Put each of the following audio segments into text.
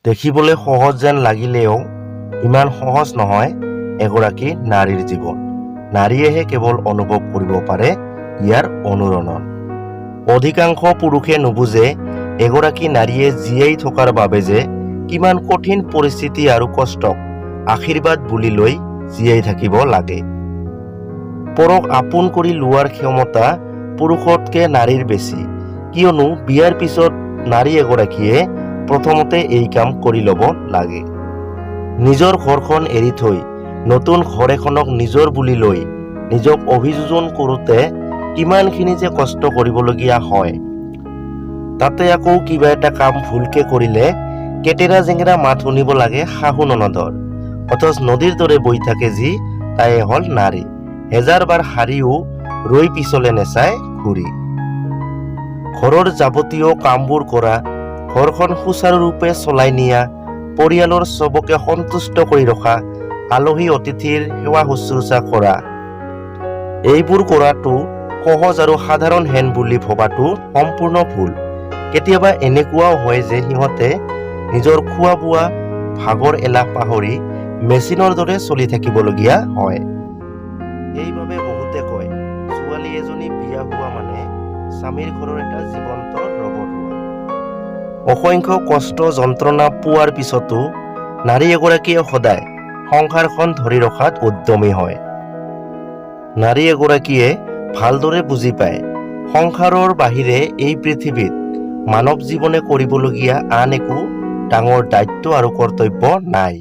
দেখিবলৈ সহজ যেন লাগিলেও ইমান সহজ নহয় এগৰাকী নাৰীৰ জীৱন। নাৰীয়েহে কেৱল অনুভৱ কৰিব পাৰে ইয়াৰ অনুৰণন। অধিকাংশ পুৰুষে নুবুজে এগৰাকী নাৰীয়ে জীয়াই থকাৰ বাবে যে কিমান কঠিন পৰিস্থিতি আৰু কষ্টক আশীৰ্বাদ বুলি লৈ জীয়াই থাকিব লাগে। পৰক আপোন কৰি লোৱাৰ ক্ষমতা পুৰুষতকৈ নাৰীৰ বেছি, কিয়নো বিয়াৰ পিছত নাৰী এগৰাকীয়ে প্ৰথমতে এই কাম কৰি ল'ব লাগে। নিজৰ ঘৰখন এৰি থৈ নতুন ঘৰ এখনক নিজৰ বুলি লৈ নিজক অভিযোজন কৰোঁতে কিমানখিনি যে কষ্ট কৰিবলগীয়া হয়। তাতে আকৌ কিবা এটা কাম ভুলকে কৰিলে কেটেৰা জেঙেৰা মাত শুনিব লাগে শাহু ননদৰ। অথচ নদীৰ দৰে বৈ থাকে যি, তাই হ'ল নাৰী। হেজাৰ বাৰ হাৰিও ৰৈ পিছলে নেচায় ঘূৰি। ঘৰৰ যাৱতীয় কামবোৰ কৰা, ঘৰখন সুচাৰুৰূপে চলাই নিয়া, পৰিয়ালৰ চবকে সন্তুষ্ট কৰি ৰখা, আলহী অতিথিৰ সেৱা শুশ্ৰূষা কৰা, এইবোৰ কৰাটো সহজ আৰু সাধাৰণ হেন বুলি ভবাটো সম্পূৰ্ণ ভুল। কেতিয়াবা এনেকুৱাও হয় যে সিহঁতে নিজৰ খোৱা বোৱা, ভাগৰ, এলাহ পাহৰি মেচিনৰ দৰে চলি থাকিবলগীয়া হয়। সেইবাবে বহুতে কয়, ছোৱালী এজনী বিয়া হোৱা মানে স্বামীৰ ঘৰৰ এটা জীৱন্ত ৰবট হোৱা। অসংখ্য কষ্ট যন্ত্ৰণা পোৱাৰ পিছতো নাৰী এগৰাকীয়ে সদায় সংসাৰখন ধৰি ৰখাত উদ্যমী হয়। নাৰী এগৰাকীয়ে ভালদৰে বুজি পায়, সংসাৰৰ বাহিৰে এই পৃথিৱীত মানৱ জীৱনে কৰিবলগীয়া আন একো ডাঙৰ দায়িত্ব আৰু কৰ্তব্য নাই।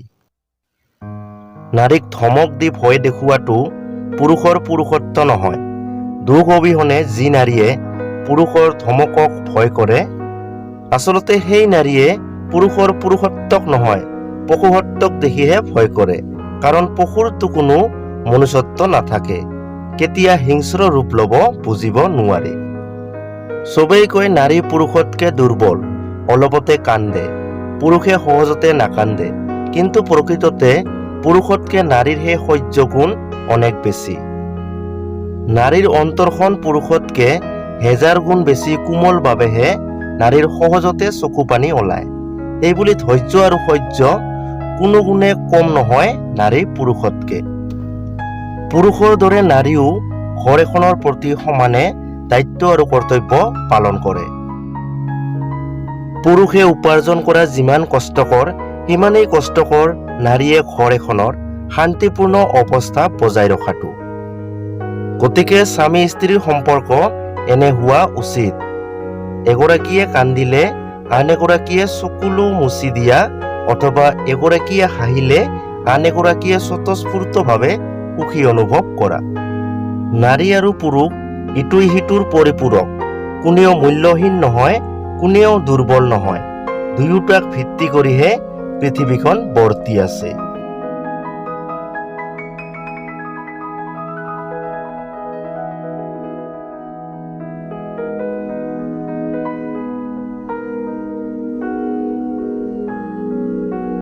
নাৰীক ধমক দি ভয় দেখুওৱাটো পুৰুষৰ পুৰুষত্ব নহয়। দোষ অবিহনে যি নাৰীয়ে পুৰুষৰ ধমকক ভয় কৰে, আচলতে সেই নাৰীয়ে পুৰুষৰ পুৰুষত্বক নহয়, পশুসত্বক দেখিহে ভয় কৰে। কাৰণ পশুৰতো কোনো মনুষ্যত্ব নাথাকে, কেতিয়া হিংস্ৰ ৰূপ ল'ব বুজিব নোৱাৰি। চবেই কয় নাৰী পুৰুষতকে দুৰ্বল, অলপতে কান্দে, পুৰুষে সহজতে নাকান্দে। কিন্তু প্ৰকৃততে পুৰুষতকে নাৰীৰহে সহ্য গুণ অনেক বেছি। নাৰীৰ অন্তৰখন পুৰুষতকে হেজাৰ গুণ বেছি কোমল বাবেহে নাৰীৰ সহজতে চকু পানী ওলায়। সেইবুলি ধৈৰ্য আৰু সহ্য কোনো গুণে কম নহয় নাৰী পুৰুষতকে। পুৰুষৰ দৰে নাৰীও ঘৰ এখনৰ প্ৰতি সমানে দায়িত্ব আৰু কৰ্তব্য পালন কৰে। পুৰুষে উপাৰ্জন কৰা যিমান কষ্টকৰ, সিমানেই কষ্টকৰ নাৰীয়ে ঘৰ এখনৰ শান্তিপূৰ্ণ অৱস্থা বজাই ৰখাটো। গতিকে স্বামী স্ত্ৰীৰ সম্পৰ্ক এনে হোৱা উচিত, এগৰাকীয়ে কান্দিলে আন এগৰাকীয়ে চকুলো মুচি দিয়া অথবা এগৰাকীয়ে হাঁহিলে আন এগৰাকীয়ে স্বতঃস্ফূৰ্তভাৱে সুখী অনুভৱ কৰা। নাৰী আৰু পুৰুষ ইটোই সিটোৰ পৰিপূৰক। কোনেও মূল্যহীন নহয়, কোনেও দুৰ্বল নহয়। দুয়োটাক ভিত্তি কৰিহে পৃথিৱীখন বৰ্তি আছে।